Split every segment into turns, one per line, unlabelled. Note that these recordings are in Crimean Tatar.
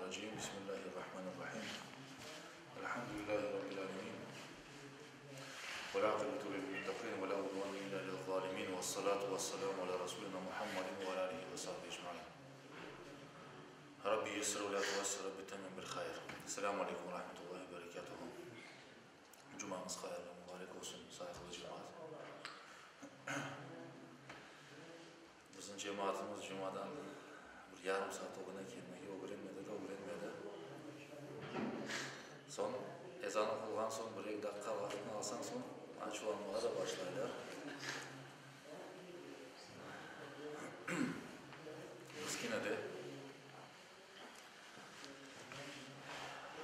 Şeytanirracim. Bismillahirrahmanirrahim. Elhamdülillahi Rabbil alemin. Vel aqibetu lil muttaqin ve la udvane illa alel zalimin. Ve salatu ve selamu ala Rasulina Muhammedin ve ala alihi ve sahbihi ecmain. Rabbi yessir ve la tuassir, Rabbi temmim bil hayr. Selamu aleykum ve rahmetullahi ve berekatuhu. Cumañız hayırlı, mubarek olsun, sayğılı cemaat. Bizim cemaatımız cumadan bir yarım saat ögüne kelmege ögrenmedi de ögrenmedi. Soñ ezan oqulğan soñ bir-eki daqqa vaqıtnı alsañ soñ açuvlanmağa da başlaylar. Biz kene de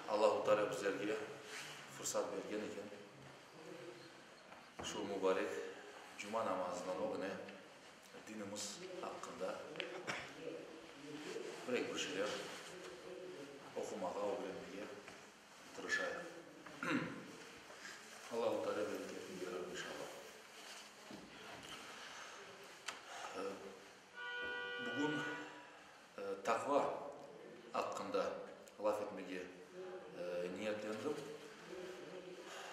Allahu Teala bizlerge fırsat bergen eken, şu mubarek cuma namazından ögüne dinimiz aqqında bir-eki bir şeyler oqumağa, ögrenmege tırışayıq. Allahu Teala bereketini berir, inşallah. Bugün taqva aqqında laf etmege niyetlendim.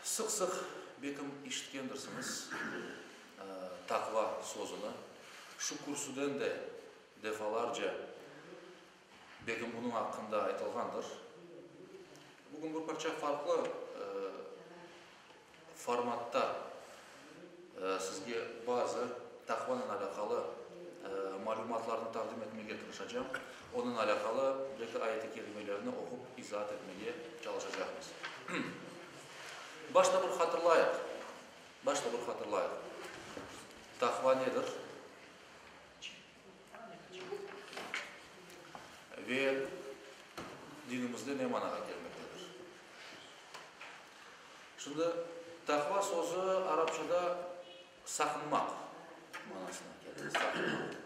Sıq-sıq belkim işitkendirsiñiz taqva sözüni. Şu kürsüden de defalarca belkim bunıñ aqqında aytılğandır. Bugün bir parça farqlı formatta sizge bazı taqvanen alâqalı malümatlarnı taqdim etmege tırışacam. Onen alâqalı bir-eki ayet-i kerimelerni oqup izaat etmege çalışacaqmız. Başta bir hatırlayıq, başta bir hatırlayıq, taqva nedir? Ve dinimizde ne manağa kelmektedir? Şimdi taqva sözü arapçada saqınmaq manasına kele, saqınmaq.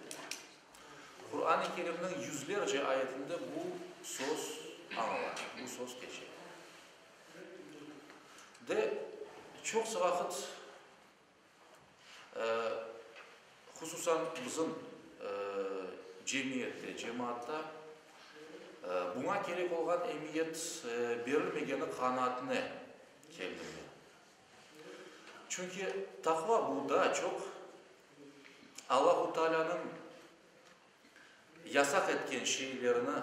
Quran-ı Kerimniñ yüzlerce ayetinde bu söz añıla, bu söz keçe. De çoqsu vaqıt Hususan bizim cemiyette, cemaatta buña kerek olğan emiyet berilmegeni qanaatine keldim men. Çünki taqva bu daa çoq Allahu Taalânıñ yasaq etken şeylerini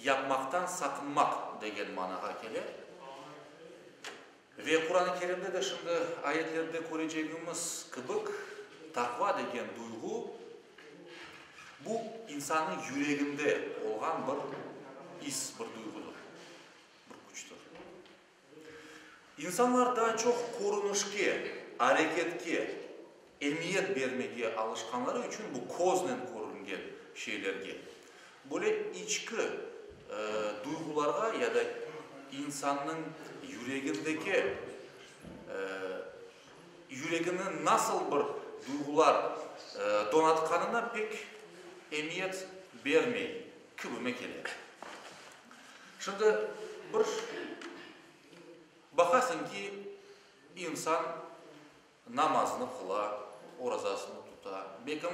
yapmaqtan saqınmaq degen manağa kele. Ve Quran-ı Kerimde de şimdi ayetlerde körecegimiz kibik, taqva degen duyğu, bu insannıñ yüreginde olğan bir is, bir duyğudır, bir küçtir. İnsanlar daa çoq körünişke, areketke emiyet bermege alışqanları içün bu köznen körüngen şeylerge, böyle içki duyğularğa ya da insannıñ yüregindeki, yüregini nasıl bir duyğular donatqanına pek emiyet bermey kibime kele. Şimdi bir baqasıñ ki, insan namazını qıla, orazasını tuta, belkim,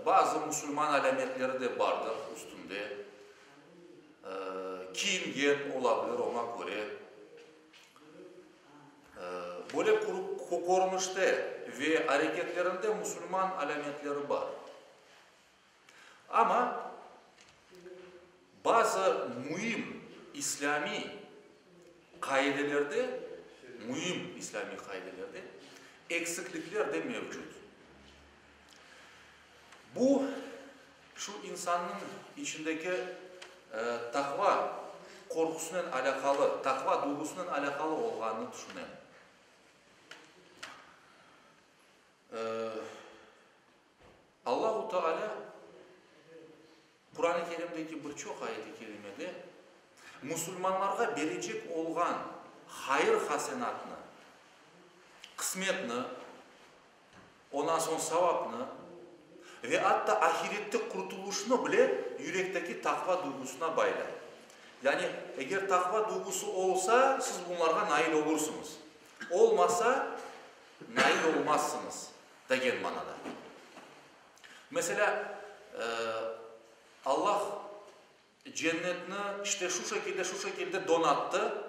bazı musulman alâmetleri de bardır üstünde, kiyingen ola bilir oña köre. Böyle körünişte ve areketlerinde musulman alâmetleri bar. Amma bazı müim islâmiy qaidelerde, müim islâmiy qaidelerde eksiklikler de mevcut. Bu, şu insannıñ içindeki taqva qorqusınen alâqalı, taqva duyğusınen alâqalı olğanını tüşünem. Allahu Teala Quran-ı Kerimdeki bir çoq ayet-i kerimede musulmanlarğa berecek olğan hayır-hasenatnı, qısmetni, ondan soñ savapnı ve atta ahirette qurtulışnı bile yürekteki taqva duyğusına baylay. Yani, eger taqva duyğusı olsa, siz bunlarğa nail olursıñız, olmasa, nail olmazsıñız. Degen manada. Meselâ, Allah. Cennetni işte şu şekilde, şu şekilde donattı,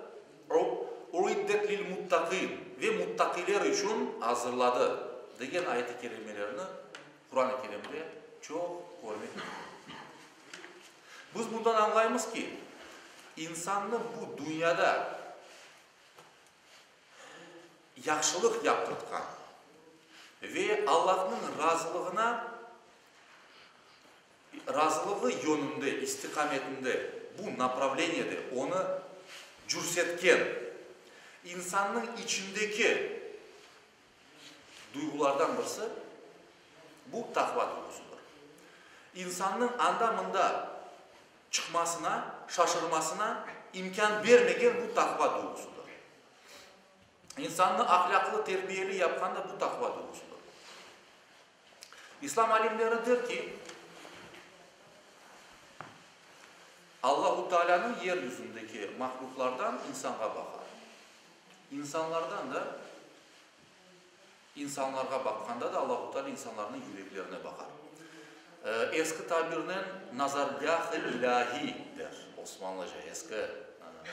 O, Uiddet lil muttaqin, ve muttaqiler içün azırladı, degen ayet-i kerimelerni Quran-ı Kerimde çoq körmek mümkün. Biz bundan añlaymız ki, insannı bu dünyada yahşılıq yaptırtqan ve Allahnıñ razılığına razılığı yönünde, istiqametinde, bu napravleniyede onı cürsetken insannıñ içindeki duyğulardan birisi, bu taqva duyğusıdır. İnsannıñ anda-mında çıqmasına, şaşırmasına imkân bermegen bu taqva duyğusıdır. İnsannı ahlâqlı, terbiyeli yapqan da bu taqva duyğusıdır. İslam alimleri der ki, Allahu Taalânıñ yer yüzündeki mahlüqlardan insanğa baqar. İnsanlardan da, insanlarğa baqqanda da Allahu Teala insanlarnıñ yüreklerine baqar. Eski tabirnen nazargâh-ı ilâhiy der osmanlıca, eski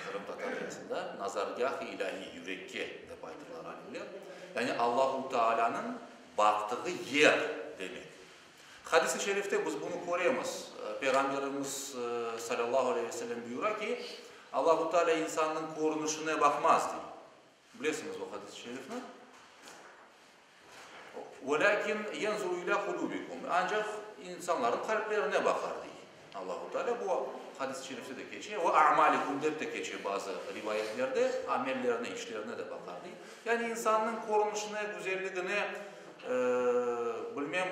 qırımtatarcasında nazargâh-ı ilâhiy, yürekke dep aytırlar alimler. Yani Allahu Taalânıñ baqtığı yer demek. Hadis-i şerifte biz bunı köremiz, Peyğamberimiz salâllahu aleyhi ve sellem buyura ki, Allahu Teala insannıñ körünişine baqmaz, dey. Bilesiñiz o hadis-i şerifni. Velâkin yenzuru ilâ kulûbikum, ancaq insanlarnıñ qalplerine baqar, dey Allahu Teala. Bu hadis-i şerifte de keçe, ve a'mâlikum dep de keçe bazı rivayetlerde, amellerine, işlerine de baqar, dey. Yani insannıñ körünişine, güzelligine, bilmem,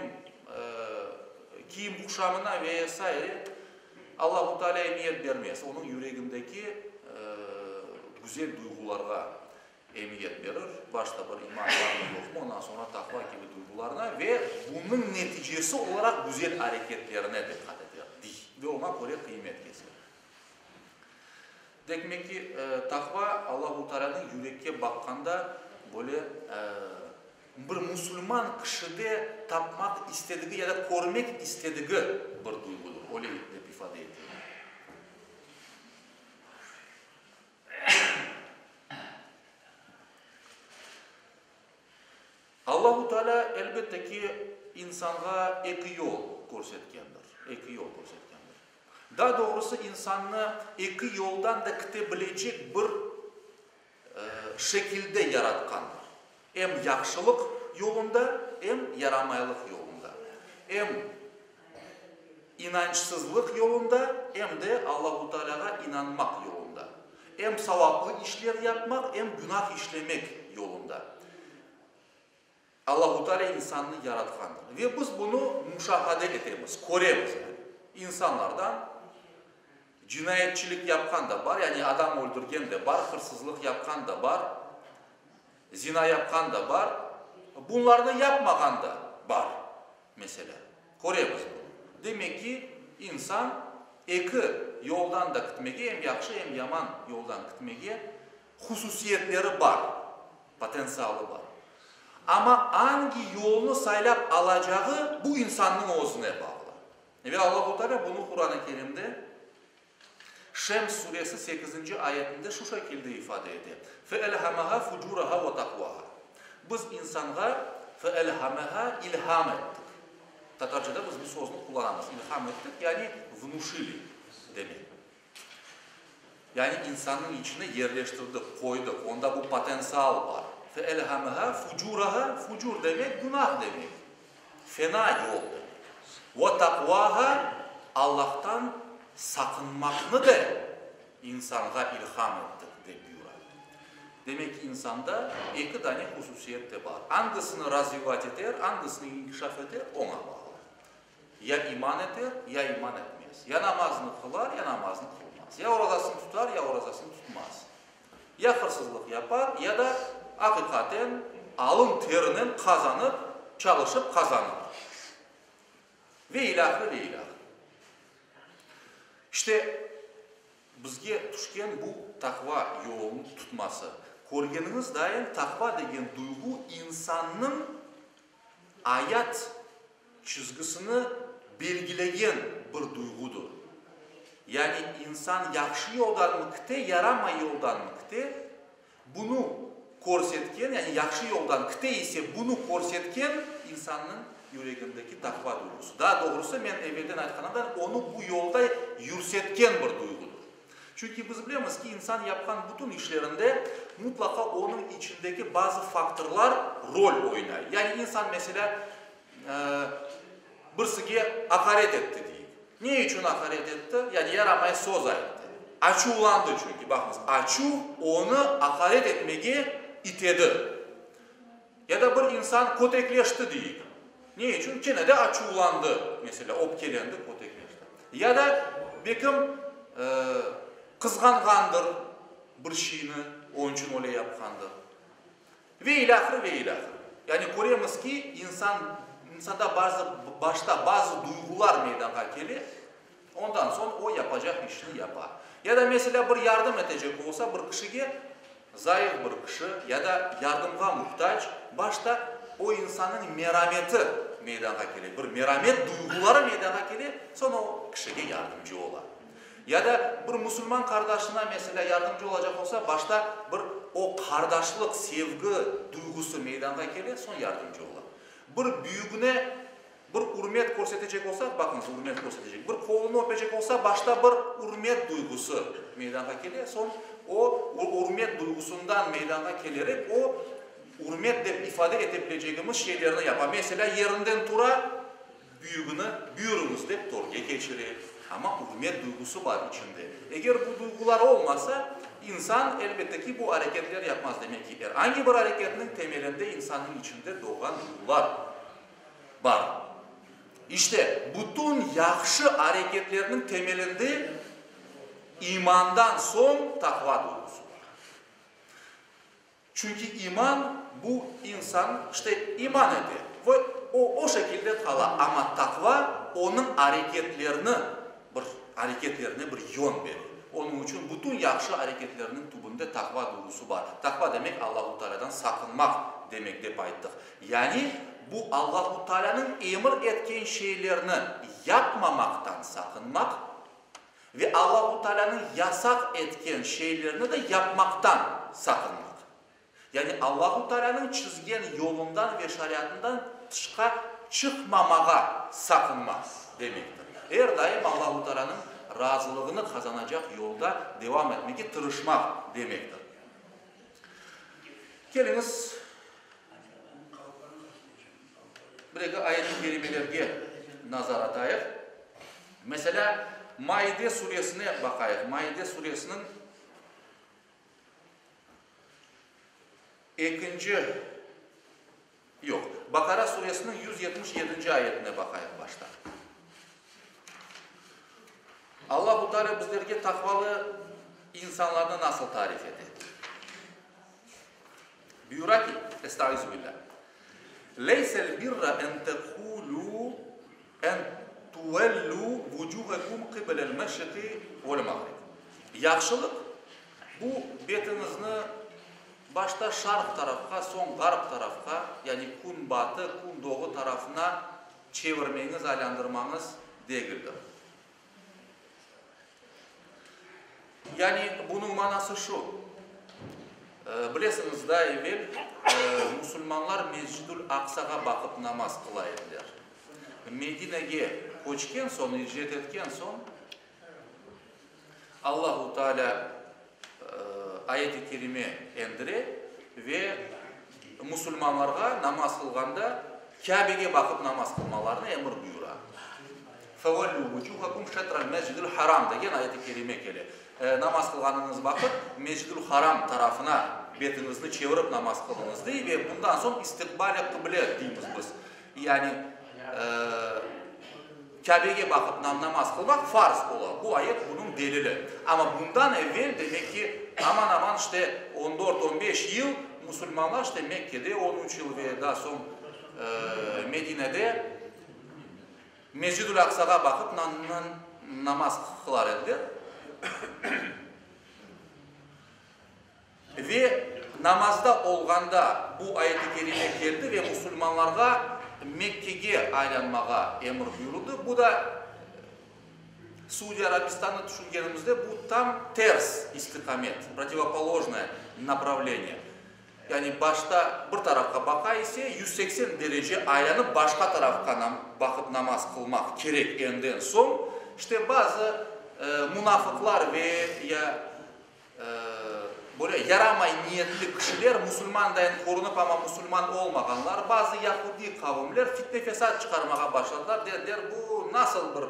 kiyim quşamına ve saire Allahu Teala emiyet bermez, onıñ yüregindeki güzel duyğularğa emiyet berir, başta bir iman barmı yoqmı, ondan soñra taqva kibi duyğularına ve bunıñ neticesi olaraq güzel areketlerine diqqat eter, dey, ve oña köre qıymet keser. Dekmek ki, taqva Allahu Tealânıñ yürekke baqqanda böyle bir musulman kişide tapmaq istedigi ya da körmek istedigi bir duyğudır, öyle dep ifade ete. Allahu Teala, elbette ki, insanğa eki yol körsetkendir, eki yol körsetkendir. Daa doğrusı, insannı eki yoldan da kite bilecek bir şekilde yaratqandır. Em yahşılıq yolunda, em yaramaylıq yolunda. Em inançsızlıq yolunda, em de Allahu Tealâğa inanmaq yolunda. Em savaplı işler yapmaq, em günah işlemek yolunda. Allahu Teala insannı yaratqandır. Ve biz bunı muşahade etemiz, köremiz yani. İnsanlardan cinayetçilik yapqan da bar, yani adam öldürgen de bar, hırsızlıq yapqan da bar, zina yapqan da bar, bunlarnı yapmağan da bar, meselâ. Köremiz bunı. Demek ki, insan eki yoldan da kitmege, em yahşı, em yaman yoldan kitmege hususiyetleri bar. Potentsialı bar. Amma angi yolnı saylap alacağı bu insannıñ özüne bağlı. Ve Allahu Teala bunı Quran-ı Kerimde Şems suresi sekizinci ayetinde şu şekilde ifade ete, Feelhamaha fucuraha ve taqvaha. Biz insanğa feelhamaha ilham ettik. Tatarcada biz bu sözni qullanamız, ilham ettik, yani vnuşili demek. Yani insannıñ içine yerleştirdik, qoydıq, onda bu potentsial bar. Feelhamaha fucuraha, fucur demek, günah demek, fena yol demek. Ve taqvaha, Allahtan saqınmaqnı da insanğa ilham ettik, dep buyura. Demek ki, insanda eki dane hususiyet de bar. Angisini razvivat eter, angisini inkişaf eter, oña bağlı. Ya iman eter, ya iman etmez. Ya namazını qılar, ya namazını qılmaz. Ya orazasını tutar, ya orazasını tutmaz. Ya hırsızlıq yapar, ya da aqiqaten alın terinen qazanıp, çalışıp qazanır. Ve ilâhre, ve ilâhre. İşte, bizge tüşken bu taqva yolunı tutması. Körgeniñiz dayın, taqva degen duyğu insannıñ ayat çizgisini belgilegen bir duyğudır. Yani insan yahşı yoldanmı kite, yaramay yoldanmı kite, bunı körsetken, yani yahşı yoldan kite ise, bunı körsetken insannıñ yüregindeki taqva duyğusı. Daa doğrusı, men evelden aytqanımdan, onı bu yolda yürsetken bir duyğudır. Çünki biz bilemiz ki, insan yapqan bütün işlerinde mutlaqa onıñ içindeki bazı faktorlar rol oynay. Yani insan, meselâ, birsige aqaret etti deyik. Ne içün aqaret etti? Yani yaramay söz ayttı. Açuvlandı çünki. Baqıñız, açuv onı aqaret etmege itedi. Ya da bir insan kötekleşti deyik. Ne içün? Kene de açuvlandı, meselâ, öpkelendi, kötekleşti. Ya da bekim qızğanğandır bir şeyni, onıñ içün öyle yapqandır. Ve ilâhre, ve ilâhre. Yani köremiz ki, insan, insanda bazı, başta bazı duyğular meydanğa kele, ondan soñ o yapacaq işni yapa. Ya da, meselâ, bir yardım etecek olsa bir kişige, zayıf bir kişi ya da yardımğa muhtac, başta o insannıñ merameti meydanğa kele, bir meramet duyğuları meydanğa kele, soñ o kişige yardımcı ola. Ya da bir musulman qardaşına, meselâ, yardımcı olacaq olsa, başta bir o qardaşlıq, sevgi duyğusı meydanğa kele, soñ yardımcı ola. Bir büyügine bir ürmet körsetecek olsa, baqıñız, ürmet körsetecek, bir qolunı öpecek olsa, başta bir ürmet duyğusı meydanğa kele, soñ o ürmet duyğusından meydanğa kelerek o ürmet dep ifade ete bilecegimiz şeylerni yapa. Meselâ, yerinden tura, Büyügini buyurıñız dep törge keçire, amma ürmet duyğusı bar içinde. Eger bu duyğular olmasa, insan, elbette ki, bu areketler yapmaz. Demek ki, er angi bir areketniñ temelinde insannıñ içinde doğğan duyğular bar. İşte, bütün yahşı areketlerniñ temelinde imandan soñ taqva duyğusı bar. Çünki iman, bu insan, işte, iman ete ve o, o şekilde qala, amma taqva onıñ areketlerini bir, areketlerine bir yön bere. Onıñ içün bütün yahşı areketlerniñ tübünde taqva duyğusı bar. Taqva demek, Allahu Taalâdan saqınmaq demek, dep ayttıq. Yani, bu Allahu Taalânıñ emir etken şeylerni yapmamaqtan saqınmaq, Ve Allahu Taalânıñ yasaq etken şeylerni de yapmaqtan saqınmaq. Yani Allahu Taalânıñ çizgen yolundan ve şariatından tışqa çıqmamağa saqınmaq demektir. Er daim Allahu Taalânıñ razılığını qazanacaq yolda devam etmege tırışmaq demektir. Keliñiz, bir-eki ayet-i kerimelerge nazar atayıq. Meselâ, Maide suresine baqayıq. Maide suresiniñ ekinci, yoq, Baqara suresiniñ 177-nci ayetine baqayıq başta. Allahu Teala bizlerge taqvalı insanlarnı nasıl tarif ete? Buyura ki, Estaizu billâh, Leysel birra en tekulû en tuvellû vucuhekum qibelel meşriqi vel mağrib. Yahşılıq, bu betiñizni başta şarq tarafqa, soñ ğarp tarafqa, yani kün batı, kün doğu tarafına çevirmeñiz, aylandırmañız degildir. Yani bunıñ manası şu, bilesiñiz, daa evel musulmanlar Mescidül-Aqsağa baqıp namaz qıla ediler. Medinege köçken soñ, icret etken soñ, Allahu Teala ayet-i kerime endire ve musulmanlarğa namaz qılğanda Kâbege baqıp namaz qılmalarını emir buyura. Fevellû vucûhakum şetral mescidil haram degen ayet-i kerime kele. Namaz qılğanıñız vaqıt Mescidül Haram tarafına betiñizni çevirip namaz qılıñız dey ve bundan soñ istiqbal-i qıble deymiz biz. Yani Kâbege baqıp namaz qılmaq farz ola. Bu ayet bunıñ delili. Amma bundan evel, demek ki, aman-aman işte on dört, on beş yıl musulmanlar işte Mekkede on üç yıl ve daa soñ Medinede Mescidül Aqsağa baqıp namaz qılar ediler. Ve namazda olğanda bu ayet-i kerime keldi ve musulmanlarğa Mekkege aylanmağa emir buyurıldı. Bu da. Suudiy Arabistannı tüşüngenimizde bu tam ters istiqamet, protivopoložnoye napravleniye. Yani başta bir tarafqa baqa ise, 180 derece aylanıp başqa tarafqa baqıp namaz qılmaq kerek enden soñ, işte bazı munafıqlar ve ya Böyle yaramay niyetli kişiler, musulman dayın körünip, amma musulman olmağanlar, bazı yahudiy qavimler fitne-fesat çıqarmağa başladılar, dediler, bu nasıl bir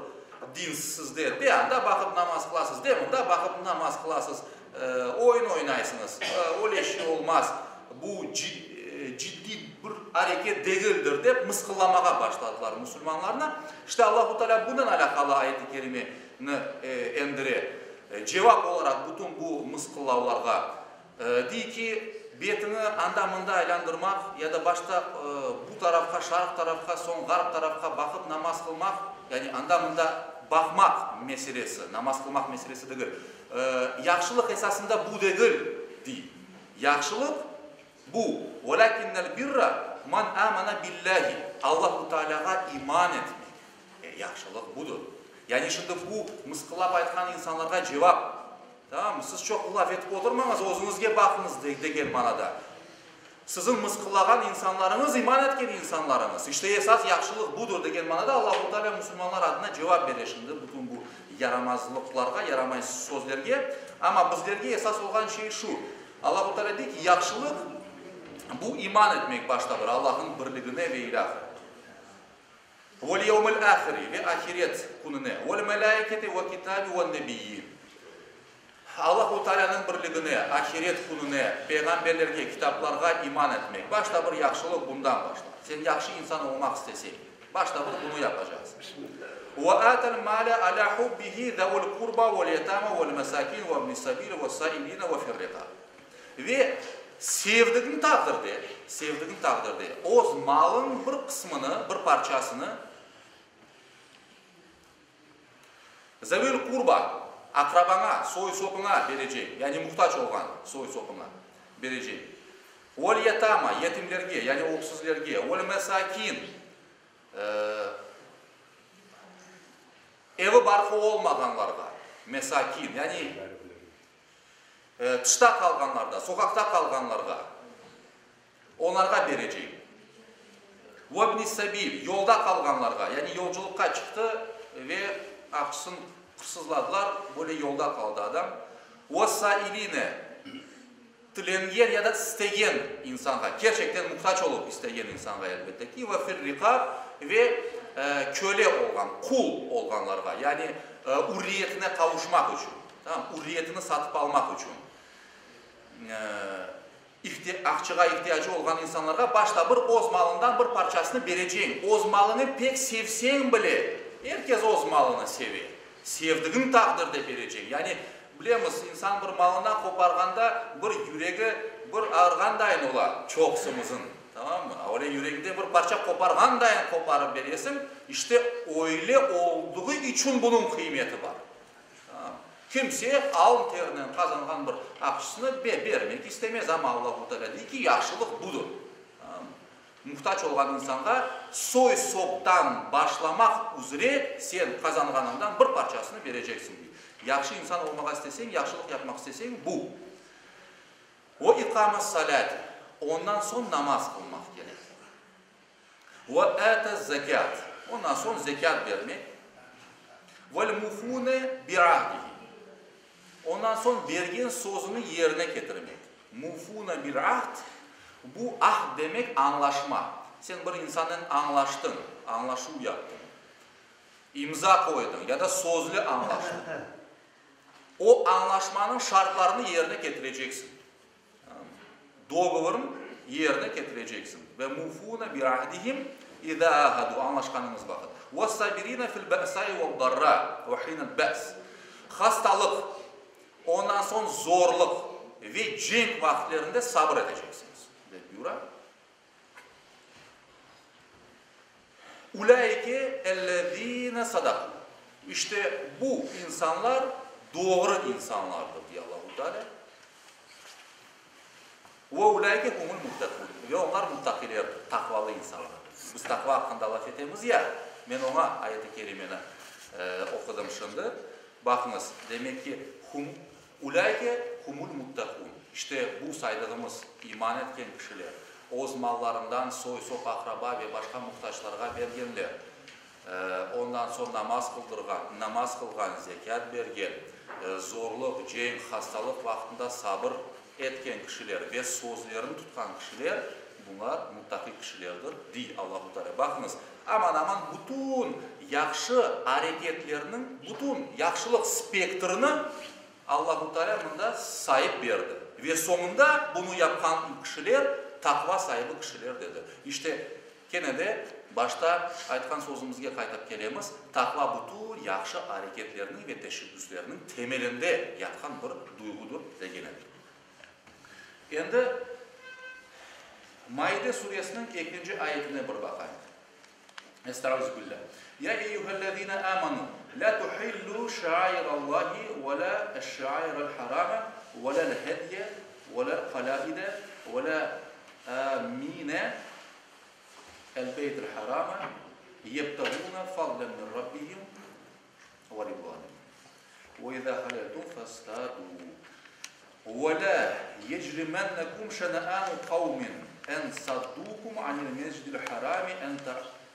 din sizde, de anda baqıp namaz qılasız, de mında baqıp namaz qılasız, oyun oynaysıñız, öyle şey olmaz, bu ciddiy bir areket degildir, dep mısqıllamağa başladılar musulmanlarnı. İşte Allahu Teala bunen alâqalı ayet-i kerimeni endire. Cevap olaraq bütün bu mısqıllavlarğa, dey ki, betini anda-mında aylandırmaq ya da başta bu tarafqa, şarq tarafqa, soñ ğarp tarafqa baqıp namaz qılmaq, yani anda-mında baqmaq meselesi, namaz qılmaq meselesi degil. Yahşılıq esasında bu degil, dey. Yahşılıq bu, Velâkinnel birra man âmana billâhi, Allahu Tealâğa iman etmek. E, yahşılıq budır. Yani şimdi bu mısqıllap aytqan insanlarğa cevap, tamam, siz çoq laf etip oturmañız, özüñizge baqıñız degen manada. Siziñ mısqıllağan insanlarıñız iman etken insanlarıñız. İşte esas yahşılıq budır degen manada Allahu Teala musulmanlar adına cevap bere şimdi bütün bu yaramazlıqlarğa, yaramay sözlerge. Amma bizlerge esas olğan şey şu, Allahu Teala dey ki, yahşılıq bu iman etmek başta bir Allahnıñ birligine ve ilâhre. Vel yevmil ahiri, ve ahiret kününe, vel melâiketi ve kitâbi ven nebiyyin, Allahu Tealânıñ birligine, ahiret kününe, peyğamberlerge, kitaplarğa iman etmek. Başta bir yahşılıq bundan başlar. Sen yahşı insan olmaq isteseñ, başta bir bunı yapacaqsıñ. Ve âtel mâle alâ hubbihi zevil qurba vel yetâma vel mesâkin ve ibnis-sabil ves-sâilîne ve fir-riqâb. Ve sevdigiñ taqdirde, sevdigiñ taqdirde öz malıñ bir qısmını, bir parçasını zevil qurba, aqrabaña, soy-sopuña bereceñ, yani muhtac olğan soy-sopuña bereceñ. Vel yetama, yetimlerge, yani öksüzlerge, vel mesakin, evi barqı olmağanlarğa, mesakin, yani Tışta qalğanlarda, soqaqta qalğanlarğa, olarğa berecek. Vebnissabil, yolda qalğanlarğa, yani yolculıqqa çıqtı ve aqçısın qırsızladılar, böyle yolda qaldı adam. Vessailine, tilengen ya da istegen insanğa, kerçekten muhtac olıp istegen insanğa elbette ki, ve firriqab, ve köle olğan, qul olğanlarğa, yani ürriyetine qavuşmaq içün. Tamam, ürriyetini satıp almaq içün aqçağa ihtiyacı olğan insanlarğa başta bir öz malından bir parçasını bereceñ. Öz malını pek sevseñ bile, er kes öz malını seve, sevdigiñ taqdirde bereceñ. Yani, bilemiz, insan bir malından qoparğanda bir yüregi bir ağırğandayın ola çoqusımızın, tamammı? Öyle yüreginden bir parça qoparğandayın qoparıp beresiñ, işte öyle olduğı içün bunıñ qıymeti bar. Kimse alın terinen qazanğan bir aqçısını bermek istemez, amma Allahu Teala dey ki, yahşılıq budır. Muhtac olğan insanğa soy-soptan başlamaq üzre sen qazanğanıñdan bir parçasını bereceksiñ, dey. Yahşı insan olmağa isteseñ, yahşılıq yapmaq isteseñ, bu. Ve iqames-salâti, ondan soñ namaz qılmaq kerek. Ve âte-zekât, ondan soñ zekât bermek. Vel-mufûne bi-ahdihim, ondan soñ bergen sözüni yerine ketirmek. Mufûne bil-ahd, bu ahd demek añlaşma. Sen bir insannen añlaştıñ, añlaşuv yaptıñ, imza qoydıñ ya da sözlü añlaştıñ. O añlaşmanıñ şartlarını yerine ketireceksiñ. Dogovornı yerine ketireceksiñ. Ve mufuna bi ahdihim iza ahadu, añlaşqanıñız vaqıt. Vessabirina fil ba'sai ve'd-darra ve hinel ba's, hastalıq, ondan soñ zorluq ve cenk vaqıtlerinde sabır eteceksiñiz, dep buyura. Ulaike ellezine sadaqu, işte bu insanlar doğru insanlardır, dey Allahu Teala. Ve ulaike humul muttaqun, ve onlar muttaqilerdir, taqvalı insanlardır. Biz taqva aqqında laf etemiz ya, men oña ayet-i kerimeni. Oqudım şimdi. Baqıñız, demek ki, hum, ulâike humul muttaqun, işte bu saydığımız iman etken kişiler, öz mallarından soy-sop, aqraba ve başqa muhtaçlarğa bergenler, ondan soñ namaz qıldırğan, namaz qılğan, zekât bergen, zorluq, cenk, hastalıq vaqtında sabır etken kişiler ve sözlerini tutqan kişiler, bunlar muttaqi kişilerdir, dey Allahu Teala. Baqıñız, aman-aman bütün yahşı areketlerniñ, bütün yahşılıq spektrini Allahu Teala mında sayıp berdi. Ve soñunda bunı yapqan kişiler taqva saibi kişiler dedi. İşte, kene de başta aytqan sözümizge qaytıp kelemiz, taqva bütün yahşı areketlerniñ ve teşebbüslerniñ temelinde yatqan bir duyğudır degen edik. Endi Maide suresiniñ ekinci ayetine bir baqayıq. Estağfirullah. Ya eyyühellezine amanu, la tuhillu şairallahi ve la eş-şairal harame ve la'l hediye ve la'l qalaide ve la amine el-beytel harame yebtaguna fadlen min rabbihim ve ridvanen. Ve izâ haleltum fastadû. Ve lâ yecrimennekum şene'ânu qavmin en saddûkum anil mescidil harâmi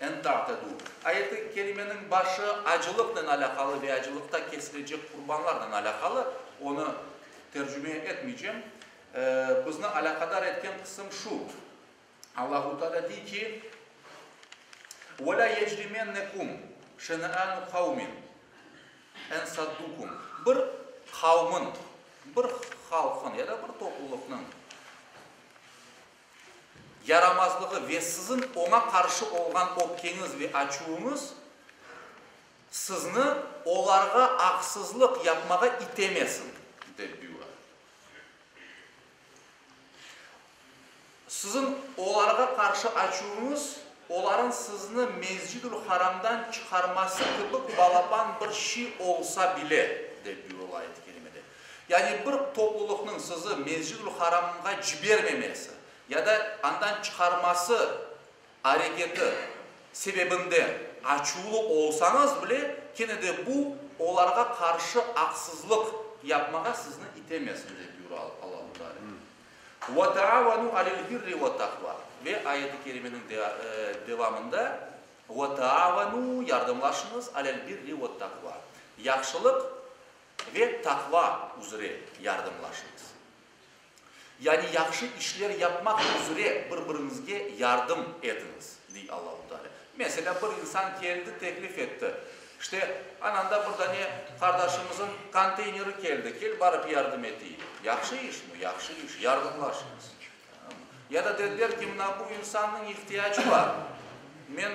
en ta'tedû. Ayet-i kerimeniñ başı acılıqnen alâqalı ve acılıqta kesilecek qurbanlarnen alâqalı, onı tercüme etmeycem. Bizni alâqadar etken qısım şu, Allahu Teala dey ki, Ve lâ yecrimennekum şene'ânu qavmin en saddukum, bir qavmın, bir halqın ya da bir toplulıqnıñ yaramazlığı ve siziñ oña qarşı olğan öpkeñiz ve açuvıñız sizni olarğa aqsızlıq yapmağa itemesin, dep buyura. Siziñ olarğa qarşı açuvıñız, olarıñ sizni Mescidül-Haramdan çıqarması kibi balaban bir şiy olsa bile, dep buyurıla ayet-i kerimede. Yani bir toplulıqnıñ sizi Mescidül-Haramğa cibermemesi ya da andan çıqarması areketi sebebinden açuvlı olsañız bile, kene de bu, olarğa qarşı aqsızlıq yapmağa sizni itemesin, dep buyura Allahu Teala. Ve taavanu alel birri ve taqva, ve ayet-i kerimeniñ devamında, ve taavanu, yardımlaşıñız, alel birri ve taqva, yahşılıq ve taqva üzre yardımlaşıñız. Yani yahşı işler yapmaq üzre bir-biriñizge yardım etiñiz, dey Allahu Teala. Meselâ, bir insan keldi, teklif etti, İşte, ananda bir dane qardaşımızın konteyneri keldi, kel barıp yardım eteyik. Yahşı işmi? Yahşı iş, yardımlaşıñız. Ya da dediler ki, mına bu insannıñ ihtiyacı bar, men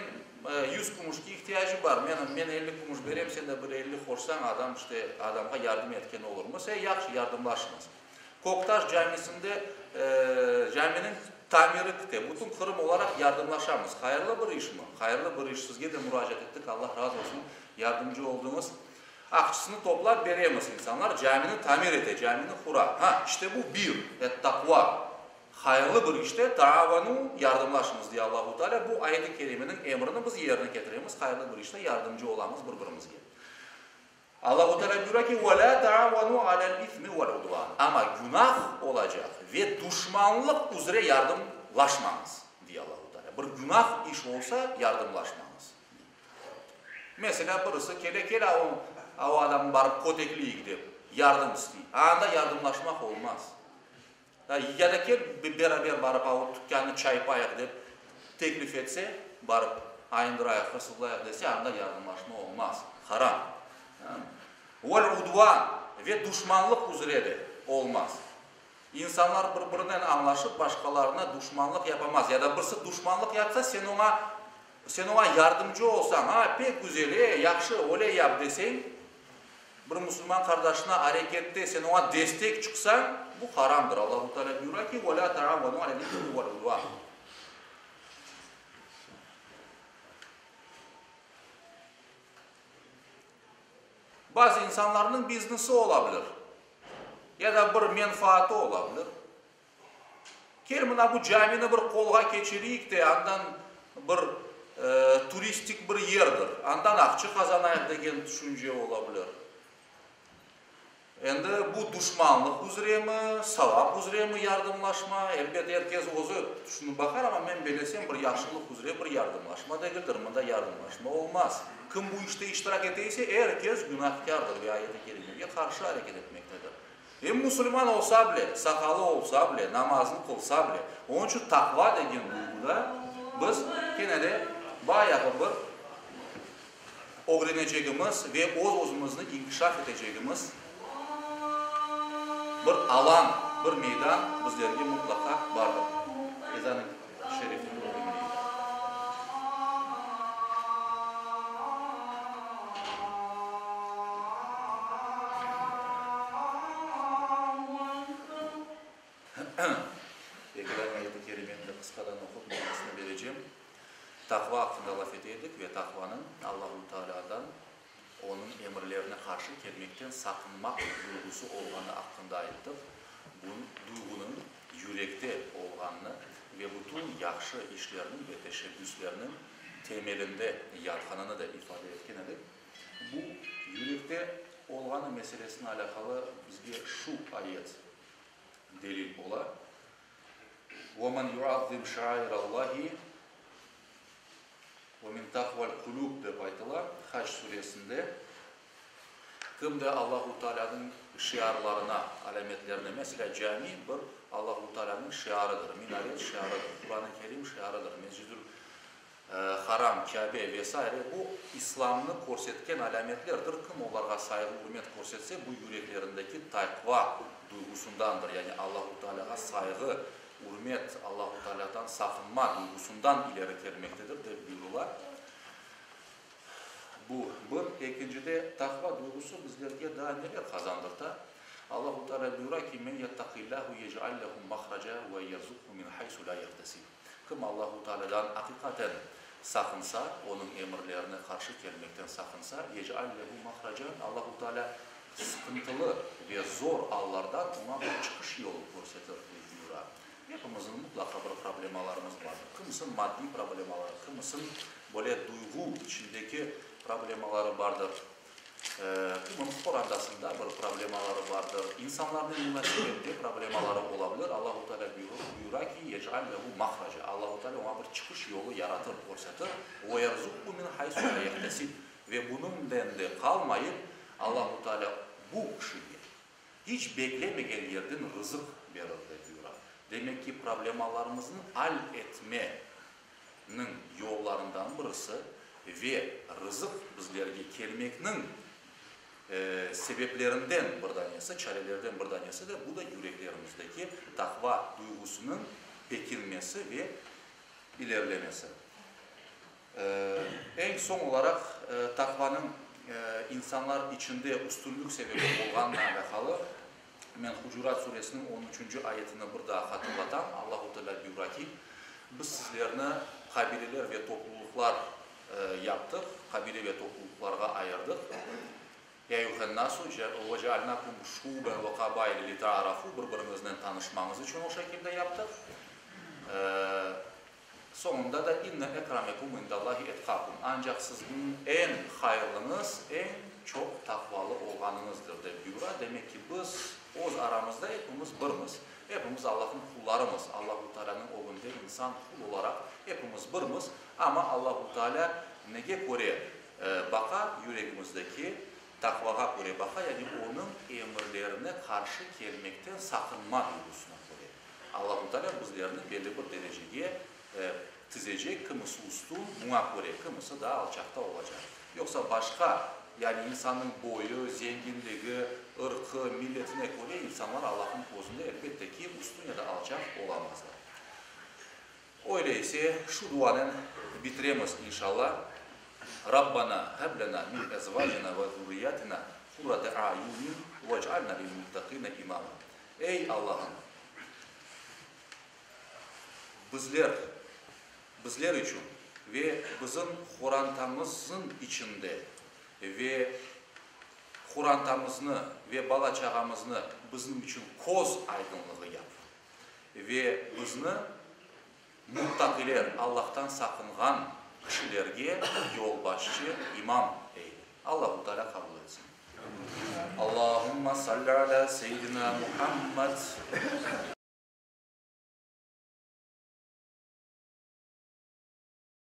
yüz kümüşke ihtiyacı bar, men, men 50 kümüş berem, sen de bir 50 qoşsañ, adam, işte, adamğa yardım etken olurmız. E, yahşı, yardımlaşıñız. Köktaş camisinde caminiñ tamiri kite. Bütün Qırım olaraq yardımlaşamız. Hayırlı bir işmi? Hayırlı bir iş. Sizge de muracaat ettik, Allah razı olsun, yardımcı oldıñız. Aqçısını toplap beremiz. İnsanlar camini tamir ete, camini qura. Ha, işte bu bir, et-taqva. Hayırlı bir işte, taavanu, yardımlaşıñız, dey Allahu Teala. Bu ayet-i kerimeniñ emrini biz yerine ketiremiz, hayırlı bir işte yardımcı olamız bir-birimizge. Allahu Teala buyura ki, Ve lâ taavanu alel ismi vel udvan, amma günah olacaq ve duşmanlıq üzre yardımlaşmañız, dey Allahu Teala. Bir günah iş olsa, yardımlaşmañız, dey. Meselâ, birisi kele, kel a o, a o adamnı barıp kötekleyik dep, yardım istey. Anda yardımlaşmaq olmaz. Ya da kel, beraber barıp a o tükânnı çaypayıq dep teklif etse, barıp ayındırayıq, hırsızlayıq dese, anda yardımlaşma olmaz, haram. Vel udvan, ve duşmanlıq üzre de olmaz. İnsanlar bir-birinen añlaşıp, başqalarına duşmanlıq yapamaz. Ya da birisi duşmanlıq yapsa, sen oña, sen oña yardımcı olsañ, a, pek güzel, e, yahşı, öyle yap deseñ, Bir musulman qardaşına arekette sen oña destek çıqsañ, bu haramdır. Allahu Teala buyura ki, Ve lâ taavanu alel-ismi vel-udvan. Bazı insanlarnıñ biznesi ola bilir, ya da bir menfaatı ola bilir. Kel, mına bu camini bir qolğa keçireyik de, andan bir turistik bir bir yerdir, andan aqçı qazanayıq degen tüşünce ola bilir. Endi bu duşmanlıq üzremi, savap üzremi yardımlaşma, elbet, er kes özü tüşünip baqar, amma men belesem, bir yahşılıq üzre bir yardımlaşma degildir, mında yardımlaşma olmaz. Kim bu işte iştirak ete ise, er kes günahkârdır ve ayet-i kerimege qarşı areket etmektedir. Em musulman olsa bile, saqalı olsa bile, namazını qılsa bile. Onıñ içün taqva degen duyğuda biz kene de bayağı bir ögrenecegimiz ve öz-özümizni inkişaf etecegimiz bir alan, bir meydan bizlerge mutlaqa bardır. Ezan-ı şerifni bir diñleyik. Eki dane ayet-i kerimeni de qısqadan oqup manasını berecem. Taqva aqqında laf ete edik ve taqvanıñ Allahu Tealâdan, Onıñ emirlerine qarşı kelmekten saqınmaq duyğusı olğanı aqqında ayttıq. Bu duyğunıñ yürekte olğanını ve bütün yahşı işlerniñ ve teşebbüslerniñ temelinde yatqanını da ifade etken edik. Bu yürekte olğanı meselesine alâqalı bizge şu ayet delil ola, Ve men yuazzim şaairallahi ve min taqval kulub dep aytıla Hac suresinde. Kim de Allahu Taalânıñ şiarlarına, alâmetlerine, meselâ, cami bir Allahu Taalânıñ şiarıdır, minaret şiarıdır, Quran-ı Kerim şiarıdır, Mescidül Haram, Kâbe ve saire, bu İslamnı körsetken alâmetlerdir, kim olarğa sayğı, ürmet körsetse, bu yüreklerindeki taqva duyğusındandır, yani Allahu Taalâğa sayğı, ürmet, Allahu Taalâdan saqınma duyğusından ileri kelmektedir, dep buyurıla. Bu, bir. Ekincide, taqva duyğusı bizlerge daa neler qazandırta? Allahu Teala buyura ki, Men yettaqillahu yec'al lehu mahraca ve yerzuqhu min haysu la yehtesib. Kim Allahu Tealadan aqiqaten saqınsa, Onıñ emirlerine qarşı kelmekten saqınsa, yec'al lehu mahracan, Allahu Teala sıqıntılı ve zor allardan oña bir çıqış yolu körsetir, dep buyura. Epimizniñ mutlaqa bir problemalarımız bardır. Kimisiniñ maddiy problemaları, kimisiniñ böyle duyğu içindeki problemaları bardır, kiminiñ qorantasında bir problemaları bardır, insanlarnen munasebette problemaları ola bilir. Allahu Teala buyura ki, Yec'al lehu mahraca, Allahu Teala oña bir çıqış yolu yaratır, körsetir, ve yerzuqhu min haysu la yehtesib, ve bunıñnen de qalmayıp, Allahu Teala bu kişige İç beklemegen yerden rızıq berir, dep buyura. Demek ki, problemalarımıznı al etmeniñ yollarından birisi ve rızıq bizlerge kelmekniñ sebeplerinden bir danesi, çarelerden bir danesi de bu da yüreklerimizdeki taqva duyğusınıñ pekinmesi ve ilerlemesi. Eñ soñ olaraq, taqvanıñ insanlar içinde üstünlük sebebi olğanına alâqalı, men Hucurat suresiniñ on üçünci ayetini bir daa hatırlatam, Allahu Teala buyura ki, Biz sizlerni qabileler ve toplulıqlar yaptıq, qabile ve toplulıqlarğa ayırdıq, Ya eyyühen-nasu, ve cealnakum şuuben ve qabaile litaarafu, bir-biriñiznen tanışmañız içün o şekilde yaptıq. Soñunda da İnne ekramekum indallahi etqakum, ancaq sizniñ eñ hayırlıñız, eñ çoq taqvalı olğanıñızdır, dep buyura. Demek ki, biz öz aramızda epimiz birmiz, epimiz Allahnıñ qullarımız, Allahu Taalânıñ ögünde insan qul olaraq epimiz birmiz, amma Allahu Taalâ nege köre baqa? Yüregimizdeki taqvağa köre baqa, yani Onıñ emirlerine qarşı kelmekten saqınma duyğusına köre. Allahu Teala bizlerni belli bir derecege tizecek, kimisi üstün, buña köre, kimisi daa alçaqta olacaq. Yoqsa başqa, yani insannıñ boyu, zenginligi, ırqı, milletine köre insanlar Allahnıñ közünde, elbette ki, üstün ya da alçaq olamazlar. Öyle ise, şu duanen bitiremiz, inşalla, Rabbana heb lena min ezvacina ve zurriyatina qurrate a'yunin vec'alna lil-muttaqina imama. Ey, Allahım! Bizler, bizler içün ve bizim horantamıznıñ içinde ve horantamıznı ve bala-çağamıznı bizim içün köz aydınlığı yap ve bizni muttaqiler, Allahtan saqınğan. kişilerge yolbaşçı, imam eyle. Allahu Teala qabul etsin. Allahumma salli ala seyyidina Muhammed.